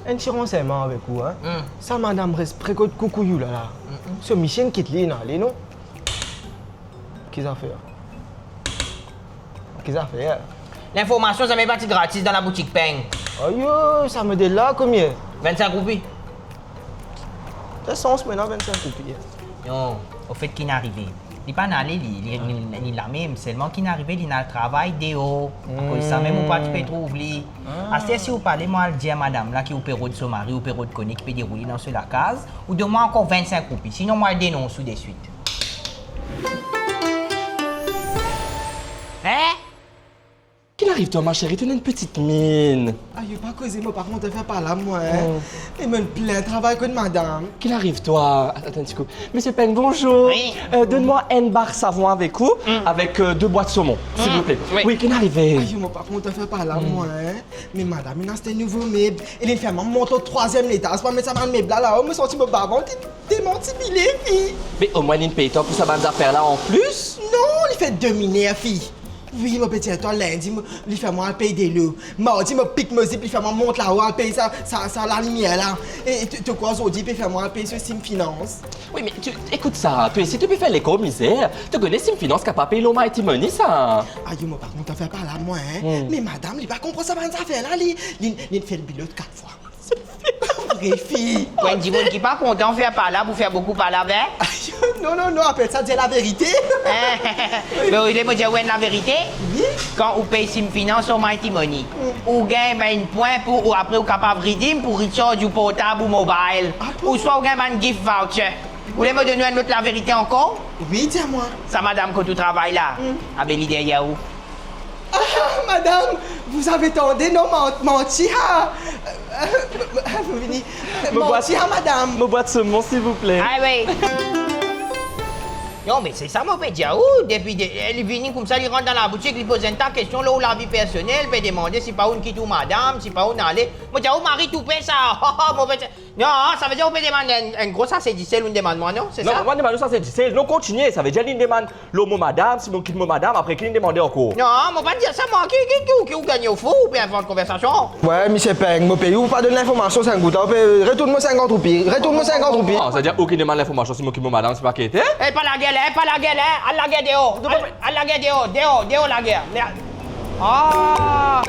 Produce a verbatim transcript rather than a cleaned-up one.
Enn ti ransegnman avek ou, hein. Hmm. Sa madam res pre kot Koukouyoula la. Mm-mm. So misie inn kit li, inn ale, non? Ki zafer? Ki zafer? Linformasion zame pa ti gratis dan laboutik Peng. Ayo, sa model la, komie? Vinn-sink roupi. Sa sans mwa la, vinn-sink roupi. Non, anfet, ki'nn arive? Li pa'nn ale, li, li, li, li lamem, selman ki'nn arive, li'nn al travay deor. Akoz sa mem ou pa ti pe trouv li. Ah. Aster, si ou pale, mo al dir madam la ki ou pe rod so mari, ou pe rod kone ki pe deroule dan so lakaz, ou donn mwa ankor vinn-sink roupi, sinon mo al denons ou deswit. Hein? Ki'nn ariv twa, ma chérie? To ena enn peti minn. Ayo, pa koze, mo pa kontan fer parla mwa, hein. Oh. E mo'nn plin travay kot madam. Ki'nn ariv twa? At-, atann enn ti kou. Misie Peng, bonzour. Wi. Euh, donn mwa enn bar savon avek ou, avek, euh, de bwat somon, silvouple. Wi. Wi, ki'nn arive? Ayo, mo pa kontan fer parla mwa, hein. Me madam inn aste nouvo meb, e li'nn fer mwa mont lor trwaziem letaz pou al met sa bann meb la lao. Mo santi mo bavant, li demanti bile, fi. Me omwin li'nn pey twa pou sa bann zafer la anplis? Non, li fer de miner, fi. Wi, mo pe dir twa, lindi, mo, li fer mwa al pey delo. Mardi, mo pik mo zip, li fer mwa mont lao, al pey sa, sa, sa lalimier la. E to, to krwar zordi, li pe fer mwa al pey so sim finans. Wi, me to, ekout sa, to isi to pe fer lekor mizer, to kone sim finans kapav pey lor Mighty Money sa. Ayo, mo pa kontan fer parla mwa, hein. Hmm. Me madam, li pa konpran sa bann zafer la, li, li, li'nn fer bile kat fwa. Vre, fi. Pou enn dimoun ki pa kontan fer parla, pou fer boukou palaver. Ayo, non, non, non, apel sa dir laverite. Me ou le mo dir ou enn laverite? Wi. Kan ou pey sim finans lor Mighty Money, ou gagn bann pwin pou ou, apre ou kapav redeem pou recharge ou portab ou mobile. Ah bon? Ouswa ou gagn bann gift voucher. Ou le mo donn ou enn lot laverite ankor? Wi, dir mwa. Sa madam kot ou travay la, abe li deryer ou. Ah, madam, vous avez tande, non, man-, manti, ha? Mo vini. Mo bwat, manti, ha, madam? Mo bwat somon, silvouple. Ah, wi. Non, me se sa mo pe dir ou, depi de, eh, li vini koumsa, li rant dan laboutik, li poz enn ta kestion lor ou lavi personel, pe demande si pa ou'nn kit ou madam, si pa ou'nn ale. Mo dir ou, mari toupe sa, mo pe Non, savedir ou pe demann enn, enn gro sase disel, ou'nn demann mwa, non? Se sa? Non, mo demann ou sase disel. Non, kontigne, savedir li'nn demann lor mo madam, si mo kit mo madam, apre ki li'nn demande ankor? Non, mo pa dir sa mwa, ki, ki, ki, ki ou gagne ou fou, ou pe invant konversasion? Wey, misie Peng, mo pey ou pa donn linformasion, sink gout la, ou pe retourn mo sinkant roupi, retourn mo sinkant roupi. Ah, savedir ou ki demann linformasion si mo kit mo madam, se pa ki ete? Eh, pa lager la, eh, pa lager la, eh, al lager deor, al, al lager deor, deor, deor lager. Me, ah!